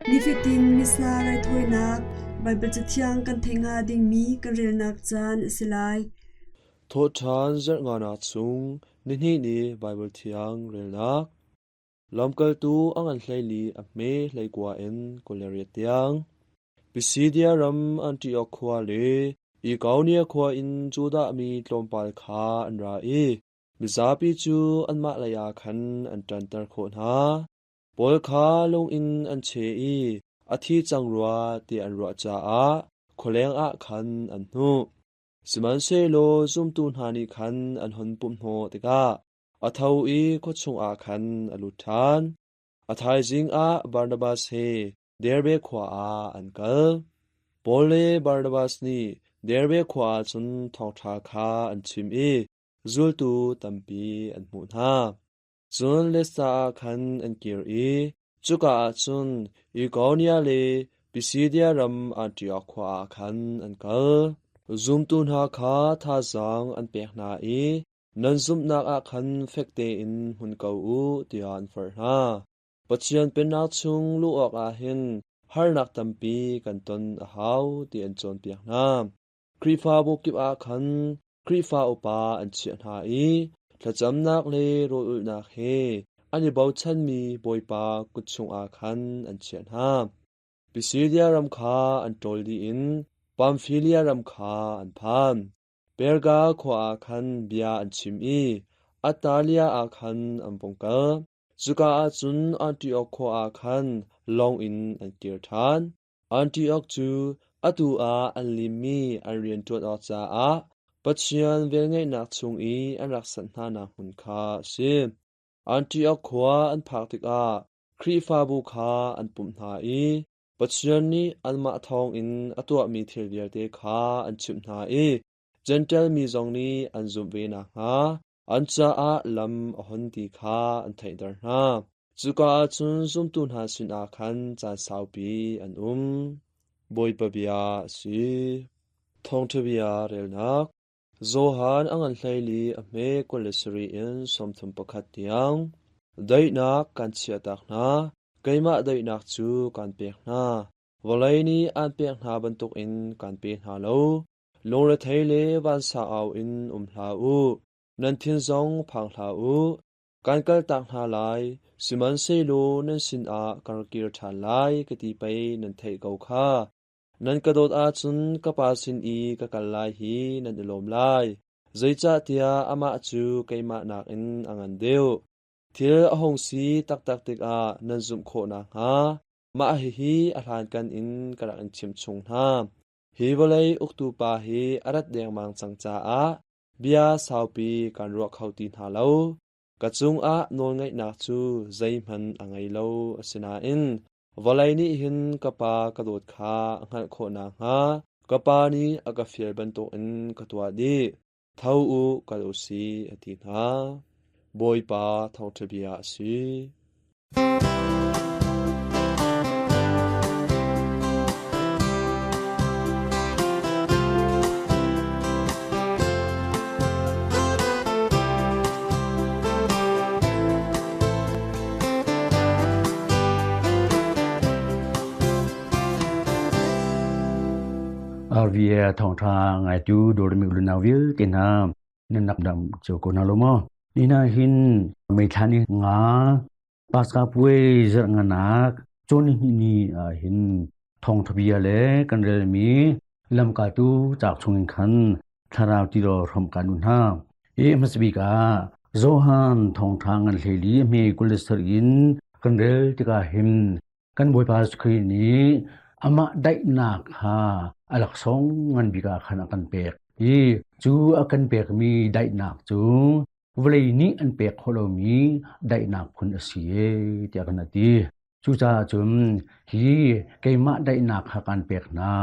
Nifatin Missa raithawinak Baibal Cathiang kan theih hnga dingmi kan relnak caan a si lai. Thawhṭhan zarh nganak chung nihnih ni Baibal Thiang relnak. Lamkaltu a ngan 14 a hme 19 in 28 tiang. Pisidia ram Antiok khua le Ikonia khua in Judah mi tlawmpal kha an ra i mizapi cu anmah leiah khan an ṭanter khawh hna. Paul kha lung in an cheh i a thi cang rua ti an ruah caah khualeng ah khan an hnuh. Sihmanhsehlaw zumtu hna nih khan an hun pumhhnawh tikah a tho i khua chungah khan a lut ṭhan. A thaizing ah Barnabas he Derbe khua ah an kal. Paul le Barnabas nih Derbe khua ah cun thawngṭha kha an chim i zultu tampi an hmuh hna. Cun Lista ah khan an kir i cuka ah cun Ikonia le Pisidia ram Antiok khua ah khan an kal. Zumtu hna kha thazaang an pek hna i nan zumhnak ah khan fek tein hmun ko u tiah an forh hna. Pathian Pennak chung luh awkah hin harnak tampi kan ton a hau ti an cawnpiak hna. Khrihfabu kip ah khan Khrihfa upa an chiah hna i thlacamnak le rawl-ulhnak he an i bochanmi Bawipa kut chungah khan an chiah hna. Pisidia ram kha an ṭawl dih in Pamfilia ram kha an phan. Perga khua ah khan bia an chim i Attalia ah khan an vung kal. Cuka ah cun Antiok khua ah khan lawng in an kir ṭhan. Antiok cu atu ah an limmi an rianṭuan awk caah Pathian velngeihnak chung i an rak sanh hnanak hmun kha a si. Antiok khua an phak tikah Khrihfabu kha an pumh hna i Pathian nih anmah thawngin a tuahmi thil vialte kha an chimh hna i Jentail mi zong nih an zumh ve nakhnga an caah lam a hon ti kha an theihter hna. Cuka ah cun zumtu hna sinah khan caan saupi an um. Bawipa bia a si. Thawngṭha bia relnak. Johan a ngan 14 a hme 27 in 31 tiang. Daihnak kan chiahtak hna, keimah daihnak cu kan pek hna. Vawlei nih aan pek hna bantukin kan pe hna lo. Lungrethei le vansang au in um hlah u, nan thin zong phang hlah u. Kan kaltak hna lai, sihmanhsehlaw nan sinah ka ra kir ṭhan lai ka ti pei nan theih ko kha. Nan ka dawt ahcun ka Pa sin i ka kal lai hi nan i lawm lai, zeicahtiah amah cu keimah nakin a ngan deuh. Thil a hung si taktak tikah nan zumh khawh nakhnga mah hihi a hlankan in ka rak in chimh chung hna. Hi vawlei uktu pa hi a rat dengmang cang caah bia saupi kan ruah kho ti hna lo. Ka cungah nawlngeihnak cu zeihmanh a ngei lo. Asinain vawlei nih hin ka Pa ka dawt kha a hngalh khawh nakhnga ka Pa nih a ka fial bantukin ka tuah dih. Tho u, kal u si, a ti hna. Bawipa thawngṭha bia a si. RVA thawngṭha ngaitu dawrmi unau vialte hna nan nak dam cio ko hna lo maw? Nina hin meithla ni nga Paska puai zarh nganak cawn ni ni ah hin thawngṭha bia le kan relmi lamkaltu cauk chungin khan thlarau tirawl hrawmh kan nu hna. I hmasabik ah Johan thawngṭha ngan 14 hme 27 in kan rel tikah hin kan Bawipa Khrih nih amah daihnak kha a laksawng ngan bik ah khan a kan pek i cu a kan pekmi daihnak cu vawlei nih an pek khawh lomi daihnak phun a si e tiah kan ti. Cucaah cun hi keimah daihnak kha kan pek hna.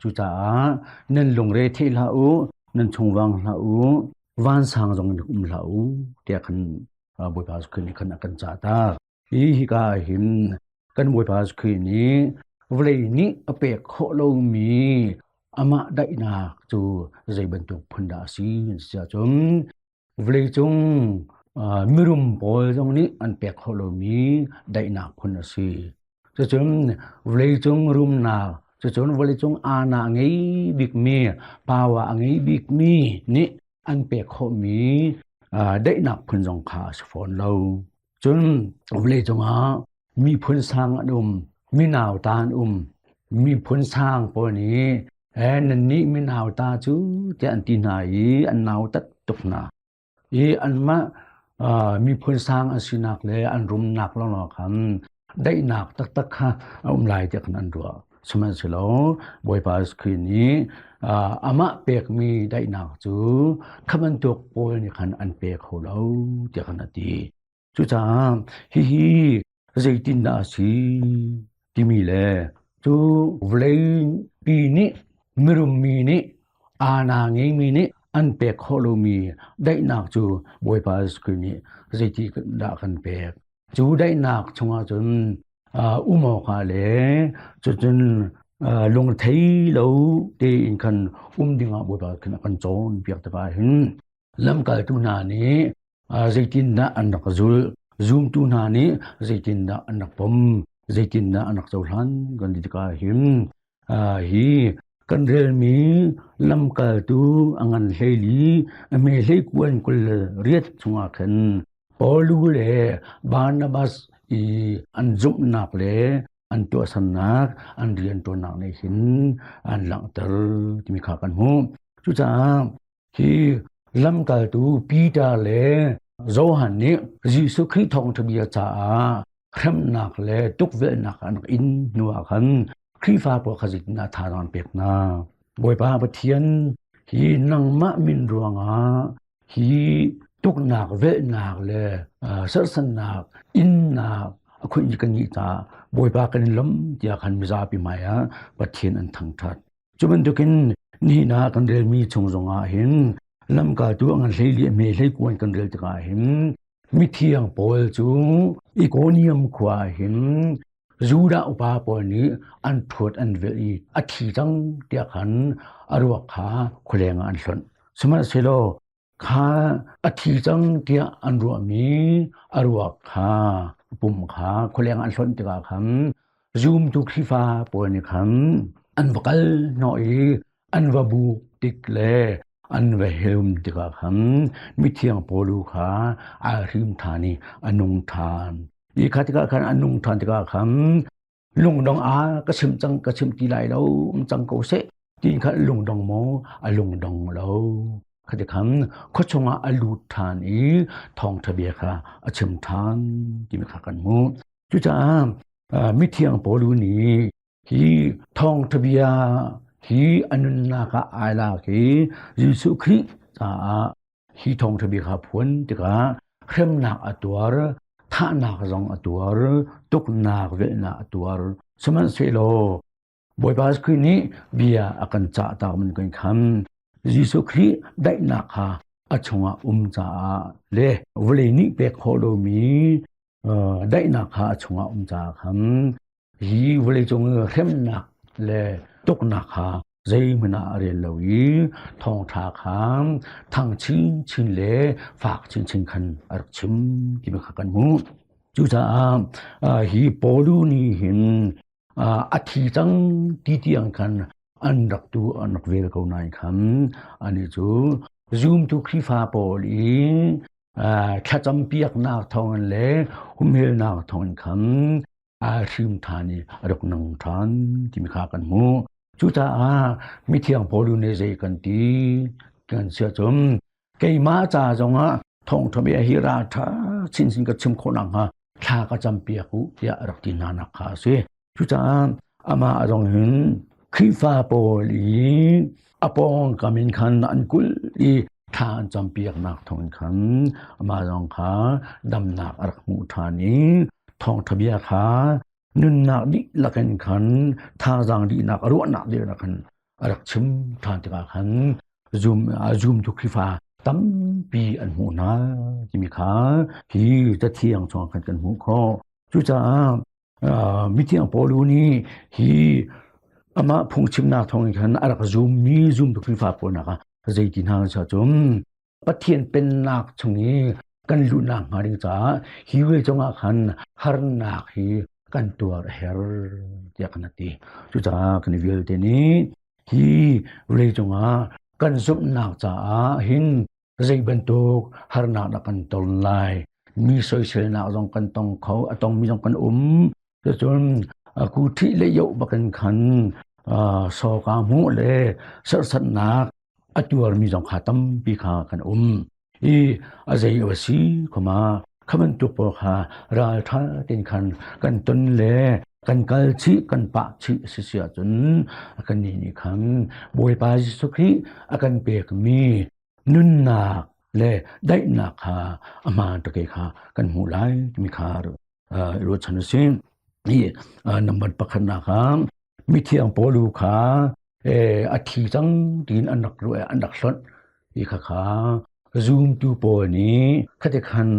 Cucaah nan lungre thei hlah u, nan chungvang hlah u, vansang zong in um hlah u tiah khan Bawipa Khrih nih khan a kan cah tak. Hi hika ah hin kan Bawipa Khrih nih vawlei nih a pek khawh lomi amah daihnak cu zei bantuk phun dah a si si ahcun vawleicung mirum pawl zong nih an pek khawh lomi daihnak phun a si. Cucun vawleicung rumnak, cucun vawleicung aana a ngei bikmi, power a ngei bikmi nih an pek khawhmi daihnak phun zong kha a si fawn lo. Cun vawleicung ah miphun sang an um, minauta an um. Miphun sang pawl nih eh nannih minauta cu tiah an ti hna i an nautat tuk hna. I anmah miphun sang an sinak le an rumnak lawnglawng khan daihnak taktak kha a um lai tiah khan an ruah. Sihmanhsehlaw Bawipa Jesuh Khrih nih amah pekmi daihnak cu kha bantuk pawl nih khan an pe kho lo tiah khan a ti. Cucaah hihi zeitindah a si timi le cu vawleipi nih mirummi nih aana ngeimi nih an pek khawh lomi daihnak cu Bawipa Jesuh Khrih nih zeitindah kan pek. Cu daihnak chungah cun um awkah le cucun lungthei lo tein khan um dingah Bawipa khan a kan cawnpiak tikah hin lamkaltu hna nih zeitindah an rak zulh, zumtu hna nih zeitindah an rak pom, zeitindah an rak cohlan kan ti tikah hin hi kan relmi lamkaltu a ngan hleili a hme hlei kuan 28 chungah khan Paul le Barnabas i an zumhnak le an tuahsernak, an rianṭuannak nih hin an langhter timi kha kan hmuh. Cucaah hi lamkaltu Peter le Johan nih Jesuh Khrih thawngṭha bia caah hremnak le tukvelhnak an rak in hnuah khan Khrihfa pawl kha zeitindah thazaang an pek hna? Bawipa Pathian hi nangmah min ruangah hi tuknak, velhnak le serhsannak, innak a khunh kan nih caah Bawipa kan in lawmh tiah khan mizapi hmai ah Pathian an thangṭhat. Cu bantukin nihin ah kan relmi chung zongah hin lamkaltu a ngan hlei li a hme hlei kuan kan rel tikah hin mithiang pawl cu Ikonium khua ah hin Judah upa pawl nih an ṭhuat an velh i a thi cang tiah khan a ruak kha khualeng ah an hlonh. Sihmanhsehlaw kha a thi cang tiah an ruahmi a ruak kha pum kha khualeng an hlonh tikah khan zumtu Khrihfa pawl nih khan an va kal hnawh i an va buk tik le an va helum tikah khan mithiang Paul kha aa hrim ṭhan i a nung ṭhan. Hi kha tikah khan a nung ṭhan tikah khan lungdong a ka chim cang ka chim ti lai lo um cang ko seh ti kha lungdong maw a lungdong lo khati khan khuachung ah a lut ṭhan i thawngṭha bia kha a chim ṭhan timi kha kan hmuh cucaah mithiang Paul nih hi thawngṭha bia hi a nunnak ah ai lak i Jesuh Khrih caah Hi thawngṭha bia kha phuan tikah hremnak a tuar, thahnak zong a tuar, tuknak velhnak a tuar. Sihmanhsehlaw Bawipa Khrih nih bia a kan cah tak man kan khan Jesuh Khrih daihnak kha a chungah um caah le vawlei nih pek khawh lomi daihnak kha a chungah um caah khan hi vawleicung hremnak le tuknak kha zeihmanh ah a rel lo i thawngṭha kha thang chinchin le fak chinchin khan a rak chim timi kha kan hmuh. Cucaah hi Paul nih hin a thi cang ti tiang khan an rak tu an rak vel ko nain khan anih cu zumtu Khrihfa pawl i thlacam piaknak thawngin le humhelnak thawngin khan aa hrim ṭhan i a rak nung ṭhan timi kha kan hmuh. Cucaah mithiang Paul nih zei kan ti kan si ahcun keimah ca zongah thawngṭha bia hi ra ṭha chinchin ka chim khawh nakhnga thla ka campiak u tiah a rak ti hna nak kha a si. Cucaah amah zong hin Khrihfa pawl i a pawngkam in khan an kulh i thla an campiaknak thawng khan amah zong kha damnak a rak hmuh ṭhan i thawngṭha bia kha nunnak dihlak in khan thazaang dihnak ruahnak dihlak khan a rak chim ṭhan tikah khan zum zumtu Khrihfa tampi an hmuh hna timi kha hi cathiang chungah khan kan hmuh khawh. Cucaah Mithiang Paul nih hi amah phungchimnak thawngin khan a rak zummi zumtu Khrihfa pawl nak ah zeiti hna an si ahcun Pathian pennak chung i kan luhnak hnga ding caah hi wil cungah khan harnak hi kan tuar a herh tiah kan ti. Cucaah kan vialte nih hi vawleicung ah kan zumhnak caah hin zei bantuk harnak dah kan ton lai, mi soiselnak zong kan tong kho, a tongmi zong kan um. Cucun ku ṭhih le yoh bakin khan sawka hmuh le serhsatnak a tuarmi zong kha tampi kha kan um. I a zei a si khoma kha bantuk pawl kha ralṭha tein khan kan ton le kan kal chih kan pah chih a si si ahcun kannih nih khan Bawipa Jesuh Khrih a kan pekmi nunnak le daihnak kha a hmaan tuk kha kan hmuh lai timi kha ruahchan a si. Hi number pakhatnak ah mithiang Paul kha a thi cang tiin an rak ruah an rak hlonh. Hi khakha zumtu pawl nih khati khan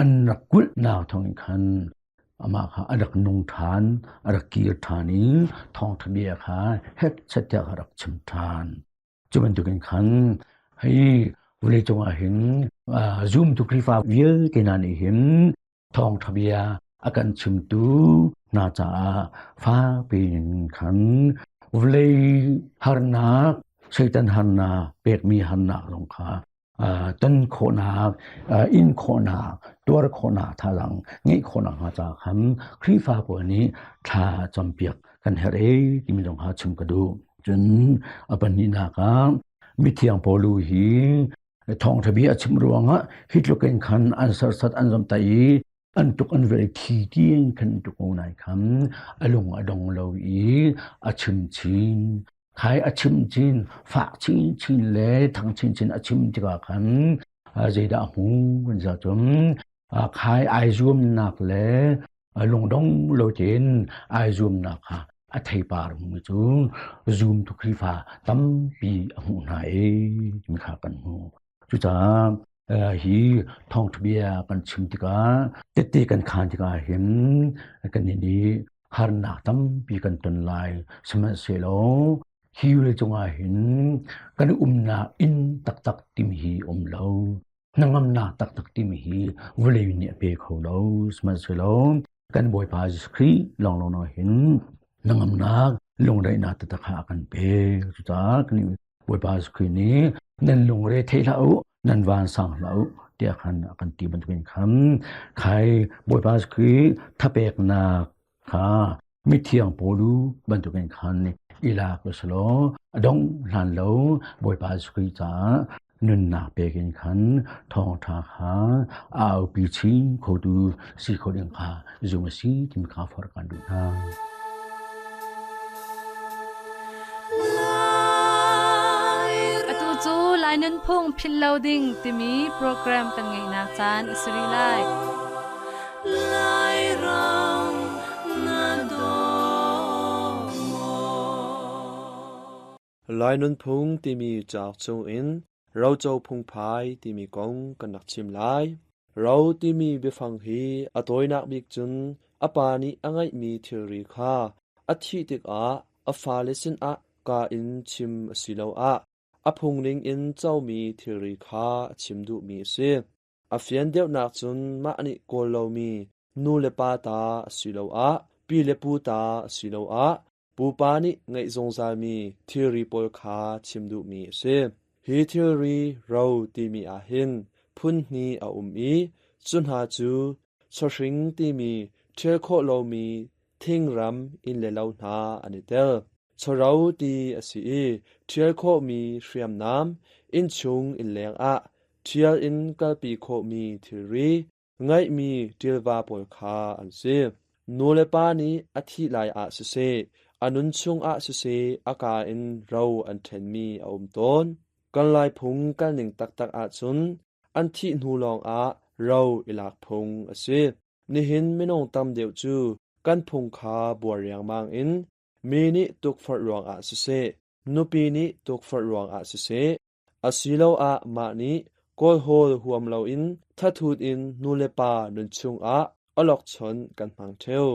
an rak kulhnak thawngin khan amah kha a rak nung ṭhan, a rak kir ṭhan i thawngṭha bia kha hetchet tiah a rak chim ṭhan. Cu bantukin khan hi vawleicung ah hin zumtu Khrihfa vialte hna nih hin thawngṭha bia a kan chimtu hna caah fakpi in khan vawlei harnak, Satan harnak, pekmi harnak zong kha ton khawhnak, in khawhnak, tuar khawhnak thazaang ngeih khawhnak hnga caah khan Khrihfa pawl nih thla campiak kan herh ee timi zong kha chim ka duh. Cun a pahnihnak ah mithiang Paul hi thawngṭha bia a chim ruangah hi tluk in khan an serhsat an zomhtaih i an tuk an velh thi tiang khan an tuk ko nai khan a lung a dong lo i a chim chin khai a chim chin fak chinchin le thang chinchin a chim tikah khan zeidah a hmu kan za cun khai ai zuamnak le lungdong lo tein ai zuamnak kha a theipar hmu cu zumtu Khrihfa tampi a hmuh hna i timi kha kan hmuh. Cucaah hi thawngṭha bia kan chim tikah tette kan khaan tikah hin kan nih harnak tampi kan ton lai. Sihmanhsehlaw hi cungah hin kan umnak inn taktak timi hi um lo. Hnangamnak taktak timi hi vawlei nih a pe kho lo. Sihmanhsehlaw kan Bawipa Jesuh Khrih lawnglawng hin hnangamnak lungreihnak taktak kha a kan pek. Cucaah kan Bawipa Jesuh Khrih nih nan lungre thei hlah u, nan vansang hlah u tiah khan a kan ti bantukin khan khai Bawipa Jesuh Khrih thapeknak kha mithiang Paul bantukin khan i lak usalaw a dong hlan lo Bawipa Jesuh Khrih caah nunnak pek in khan thawngṭha kha aupi chin khotu si kho ding kha zum a si timi kha forh kan duh hna. Atu cu Lai Nunphung Philh Lo Ding timi program kan ngeihnak caan a si rih lai. Lairam na daw maw? Lai nunphung timi cauk chungin roco phungphai timi kong kan rak chim lai. Ro timi biafang hi a tawinak bik cun a pa nih a ngeihmi thilri kha a thih tikah a fale sinah kaa in chim asiloah a phung ningin comi thilri kha a chim duhmi a si. A fian deuhnak cun mah nih kawl lomi nu le pa ta asiloah pi le pu ta asiloah pupa nih ngeih zungzalmi thilri pawl kha chim duhmi a si. Hi thilri ro timi ahhin phun hnih a um i cu hna cu chawhring timi ṭhial khawh lomi thingram inn le lo hna an i tel. Chawro ti a si i ṭhial khawhmi hriamnam innchung innleng ah ṭhial in kalpi khawhmi thilri, ngeihmi ṭilva pawl kha an si. Nulepa nih a thih lai ah siseh, a nun chungah siseh a kaa in ro an ṭhenmi a um tawn. Kan Laiphung kalning taktak ahcun an thih hnu lawngah ro i lak phung a si. Nihin minung tam deuh cu kan phung kha buar riangmang in mi nih tukforh ruangah siseh, nupi nih tukforh ruangah siseh, asiloah mah nih kawlhawl huam loin thathut in nulepa nun chungah awlokchon kan hmang ṭheo.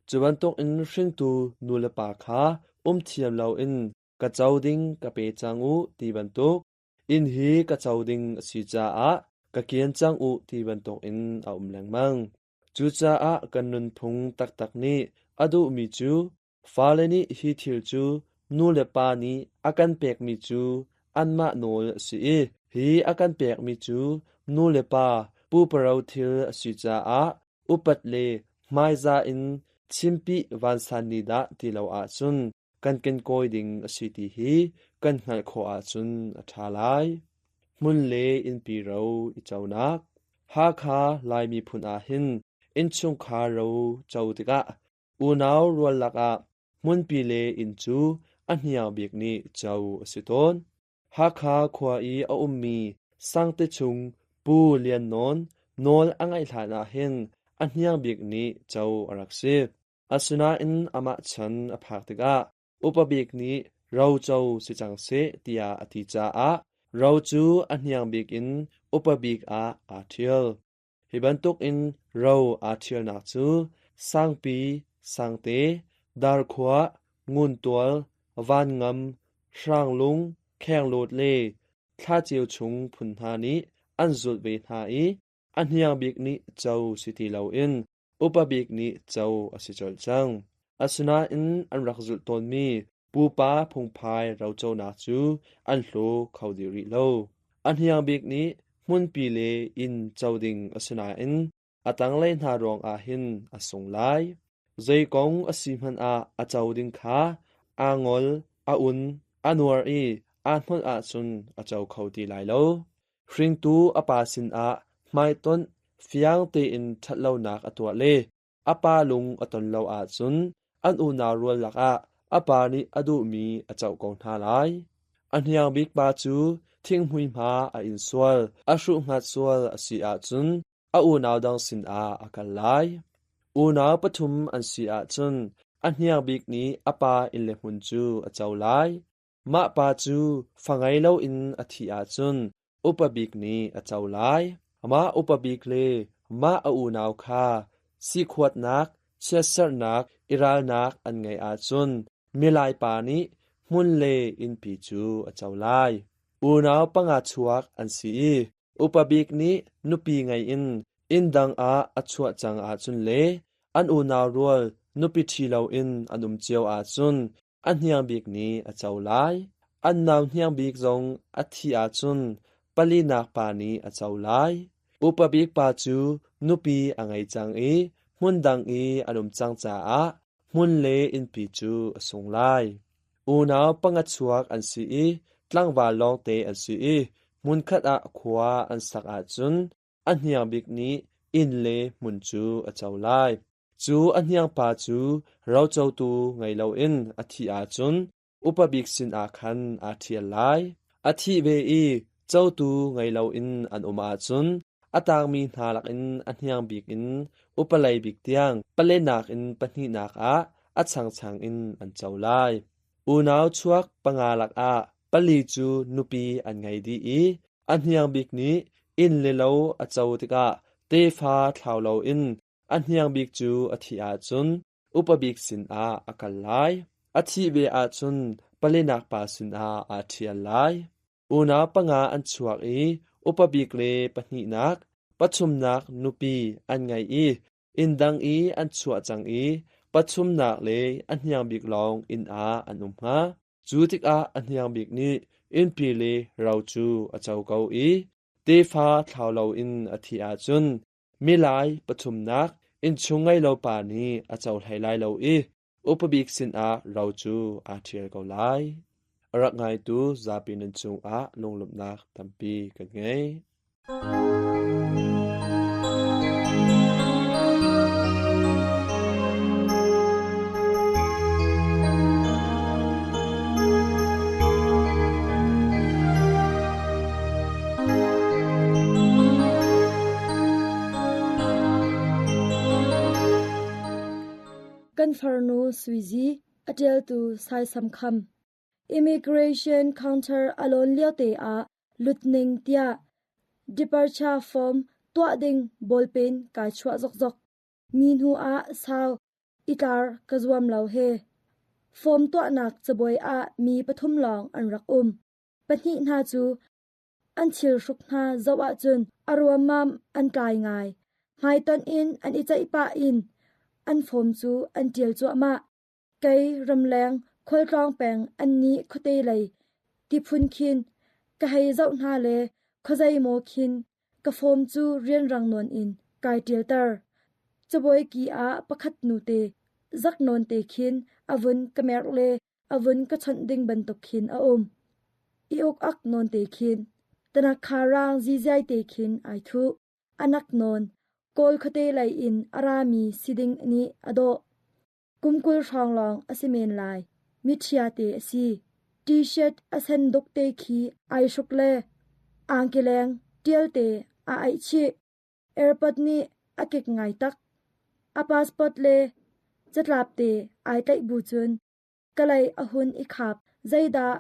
Cu bantukin hringtu nulepa kha um thiam loin ka co ding ka pe cang u ti bantuk, inn hi ka co ding a si caah ka kian cang u ti bantukin a um lengmang. Cucaah kan nunphung taktak nih A duhmi cu fale nih hi thil cu nu le pa nih a kan pekmi cu anmah nawl a si i hi a kan pekmi cu nu le pa puparo thil a si caah upat le hmaizah in chimpih vansan ni dah ti lo ahcun kan kenkawi ding a si ti hi kan hngalh khawh ahcun a ṭha lai. Hmun le innpi ro i conak Hakha Lai miphun ah hin innchungkhar ro co tikah unau rual lakah hmunpi le inn cu a hniang bik nih co a si tawn. Hakha khua i a ummi Sangte chung Pu Lian Nawn nawl a ngaih hlan ah hin a hniang bik nih co a rak si. Asinain amah chan a phak tikah upa bik nih roco si cang seh tiah a ti caah ro cu a hniang bik in upa bik ah aa ṭhial. Hi bantukin ro aa ṭhialnak cu Sangpi, Sangte, Darkhuah, Nguntual, Vanngam, Hranglung, Khenglawt le Thlaceu chung phun hna nih an zulh ve hna i a hniang bik nih co si ti loin upa bik nih co a si colh cang. Asinain an rak zulh tawnmi pupa phungphai roconak cu an hlaw kho dih rih lo. A hniang bik nih hmunpi le inn co ding a si nain a tanglei hna ruangah hin a sung lai. Zei kong a si hmanh ah a co ding kha aa ngol, a un, a nuar i aa hnolh ahcun a co kho ti lai lo. Hringtu a pa sinah hmaitonh fiang tein ṭhatlonak a tuah le a pa lung a ton lo ahcun an unau rual lakah a pa nih a duhmi a coh ko hna lai. A hniang bik pa cu thinghmui hma a in sual, a hruh hngat sual a si ahcun a unau dang sinah a kal lai. Unau pathum an si ahcun a hniang bik nih a pa inn le hmun cu a co lai. Mah pa cu fa ngei loin a thih ahcun upa bik nih a co lai. Mah upa bik le mah a unau kha sikhuatnak, chiatserhnak, i ralnak an ngeih ahcun milai pa nih hmun le innpi cu a co lai. Unau panga chuak an si i upa bik nih nupi ngei in inn dang ah a chuah cang ahcun le an unau rual nupi ṭhi loin an um cio ahcun a hniang bik nih a co lai. An nau hniang bik zong a thih ahcun palinak pa nih a co lai. Upa bik pa cu nupi a ngei cang i hmun dang i an um cang caah hmun le innpi cu a sung lai. Unau panga chuak an si i tlangval lawngte an si i hmunkhat ah khua an sak ahcun a hniang bik nih inn le hmun cu a co lai. Cu a hniangpa cu rocotu ngei loin a thih ahcun upa bik sinah khan aa ṭhial lai. A thih ve i cotu ngei loin an um ahcun a tangmi hna lakin a hniang bik in upa lei bik tiang palenak in pahnihnak ah a changchang in an co lai. Unau chuak panga lakah pali cu nupi an ngei dih i a hniang bik nih inn le lo a co tikah tefa thlau loin A hniang bik cu a thih ahcun upa bik sinah a kal lai. A thih ve ahcun palinak pa sinah aa ṭhial lai. Unau panga an chuak i upa bik le pahnihnak, pathumnak nupi an ngei i inn dang i an chuah cang i pathumnak le a hniang bik lawng inn ah an um hnga. Cu tikah a hniang bik nih innpi le ro cu a co ko i tefa thlau loin a thih ahcun Milai pathumnak innchung ngei lo pa nih a co hlei lai lo i upa bik sinah ro cu aa ṭhial ko lai. A rak ngaitu zapi nan cungah lunglawmhnak tampi kan ngei. Kan farnu Suizi, a ṭialtu Saisam Kham. Immigration counter a lawn lio te ah lut ning tiah departure form tuah ding bawlpen kai chuah zokzok. Mi hnu ah sau i tlar ka zuam lo he. Form tuahnak cabuai ah mi pathum lawng an rak um. Pahnih hna cu an thilhruk hna zoh ahcun a ruammam an tlai ngai. Hmaitonh in an i ceih pah in An form cu an ṭial cuahmah. Kei ramleng khualtlawng peng annih khuate lei tiphun khin ka hei zoh hna le khuazei maw khin ka form cu rianrang nawn in kai ṭialter. Cabuai ki ah pakhat nute zak nawn te khin a vun ka merh le a vun ka chawnh ding bantuk khin a um. I uk ak nawn te khin tanakha raang ziziai te khin ai thuh. Anak nawn Kawl khuate lei in a rami si ding nih a dawh. Kum 20 hrawng lawng a si men lai. Miṭhia te a si. T-shirt a sen duk te khi ai hruk le angkileng ṭial te a aih chih. Airport nih a kik ngai tak. A passport le catlap te ai tlaih bu cun ka lei a hun i khap. Zeidah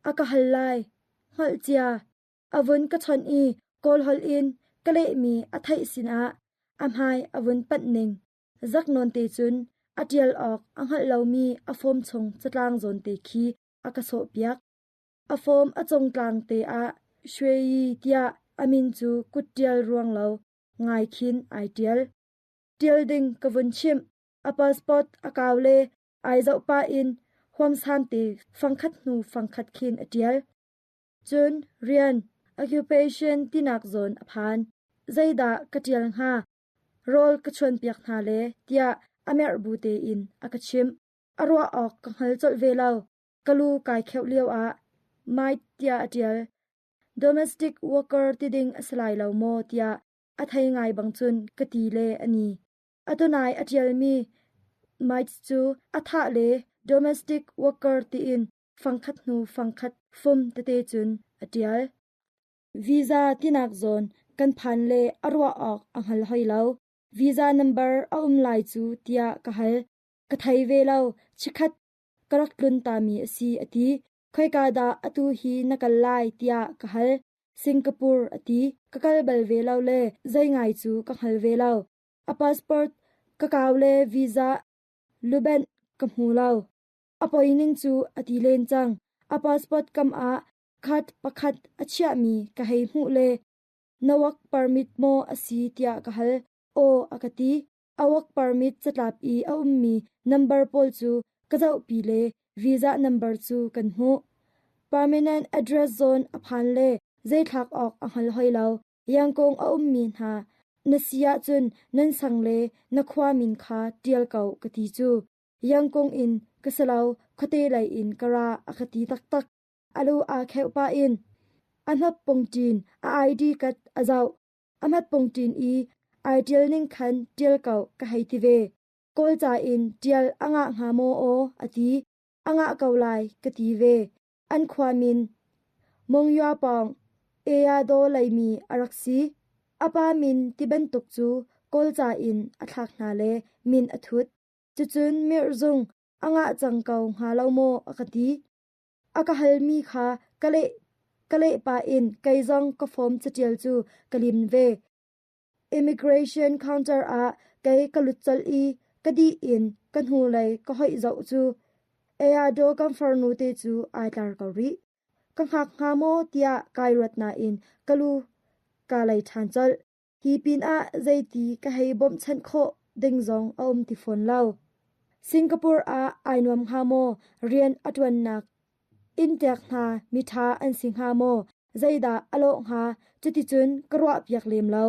a ka hal lai? Hngalh cia. A vun ka chawnh i Kawlholh in ka lehmi a theih sinah a hmai a vun panh ning. Zak nawn te cun a ṭial awk a hngalh lomi a form chung catlang zawn te khi a ka sawhpiak. A form a cungtlang te ah Shwe-yi tiah a min cu kutṭial ruang lo ngai khin ai ṭial. Ṭial ding ka vun chimh. A passport a kau le ai zoh pah in huamsan te fangkhat hnu fangkhat khin a ṭial. Cun rian, occupation tinak zawn a phan. Zeidah ka ṭial hnga? Rawl ka chuanpiak hna le tiah a merh bu tein a ka chimh. A ruah awk ka hngal colh ve lo. Ka lu kai kheuh lioah maid tiah a ṭial. Domestic worker ti ding a si lai lo maw tiah a thei ngai bang cun ka ti le a ni. Atunai a ṭialmi maids cu a thah le domestic worker tiin fangkhat hnu fangkhat fum tete cun a ṭial. Visa tinak zawn kan phan le a ruah awk a hngal hoi lo. Visa number a um lai cu tiah ka hal. Ka thei ve lo. Chikkhat ka rak tlun tami a si a ti. Khoika dah atu hi na kal lai tiah ka hal. Singapore a ti. Ka kal bal ve lo le zei ngai cu ka hngal ve lo. A passport ka kau le visa lubenh ka hmu lo. A poi ning cu a ti len cang. A passport kam ah card pakhat a chiahmi ka hei hmuh le na work permit maw a si tiah ka hal. Aw a ka ti. A work permit catlap i a ummi number pawl cu ka zohpi le visa number cu kan hmuh. Permanent address zawn a phan le zeithlak awk a hngal hoi lo. Yangkong a ummi hna na si ahcun nan sang le na khua min kha ṭial ko ka ti cu. Yangkong in ka si lo, khuate lei in ka ra a ka ti taktak. A lu aa kheuh pah in a hnap pungṭin a ID kat a zoh. A hmat pungṭin i ai ṭial ning khan ṭial ko ka hei ti ve. Kawlca in ṭial a ngah hnga maw aw a ti. A ngah ko lai ka ti ve. An khua min Monywa pawng Eyadaw leimi a rak si. A pa min ti bantuk cu Kawlca in a thlak hna le min a thut. Cucun mirhzung a ngah cang ko hnga lo maw a ka ti. A ka halmi kha ka leh ka leh pah in kei zong ka form catial cu ka lim ve. Immigration counter ah kei ka lut colh i ka dih in ka hnulei ka hoih zoh cu Eado kan farnu te cu ai tlar ko rih. Ka hngak hnga maw tiah kai ruat nain ka lu ka lei ṭhan colh. Hi pinah zeiti ka hei bawmhchanh khawh ding zong a um ti fawn lo. Singapore ah ai nuam hnga maw? Rian a ṭuannak inntek hna miṭha an si hnga maw? Zeidah a lawh hnga? Cuticun ka ruahpiak lem lo.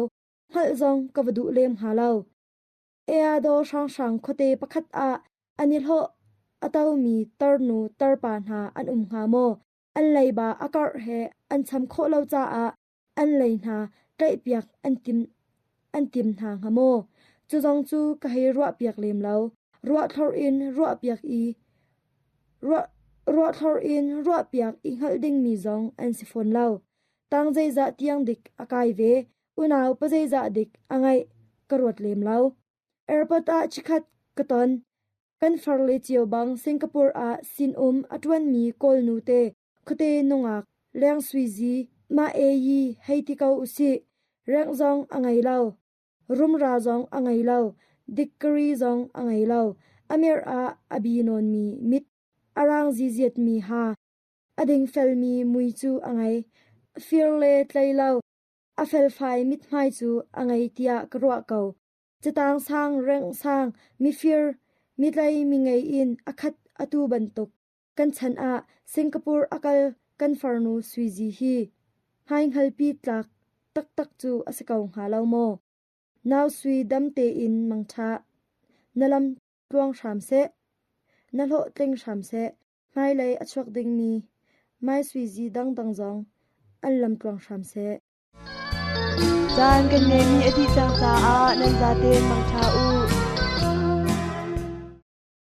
Hngalh zong ka va duh lem hnga lo. Eadaw hranghrang khuate pakhat ah an i hlawh a tomi tarnu tarpa hna an um hnga maw? An leiba a karh he an cham khawh lo caah an lei hna tlaihpiak an tim an tim hna hnga maw? Cu zong cu ka hei ruahpiak lem lo. Ruahthlorh in ruahpiak i ruah ruahthlorh in ruahpiak i hngalh dingmi zong an si fawn lo. Tang zeizah tiang dik a kai ve, unau pa zeizah dik a ngeih ka ruat lem lo. Airport ah chikhat ka ton. Kan farle cio bang Singapore ah sinum a ṭuanmi Kawl nu te khuate nungak leng suizi mah e yi hei ti ko usih. Rengh zong a ngei lo. Rumra zong a ngei lo. Dikkari zong a ngei lo. A mirh ah a bi nawnmi mit, a rang ziziatmi ha, a dingfelmi mui cu a ngei. Fir le tlei lo, a felfai mithmai cu a ngei tiah ka ruah ko. Catang sang, rengh sang, mifir, mitlei mingei in a khat atu bantuk kan chan ah Singapore a kal kan farnu Suizi hi hmaihngalpi tlak taktak cu a si ko hnga lo maw? Nau Sui dam tein mangṭha. Na lam tluang hram seh. Na hlawhtling hram seh. Hmailei a chuak dingmi Mai Suizi dangdang zong an lam tluang hram seh. Caan kan ngeihmi a dih cang caah nan zaten mangṭha u.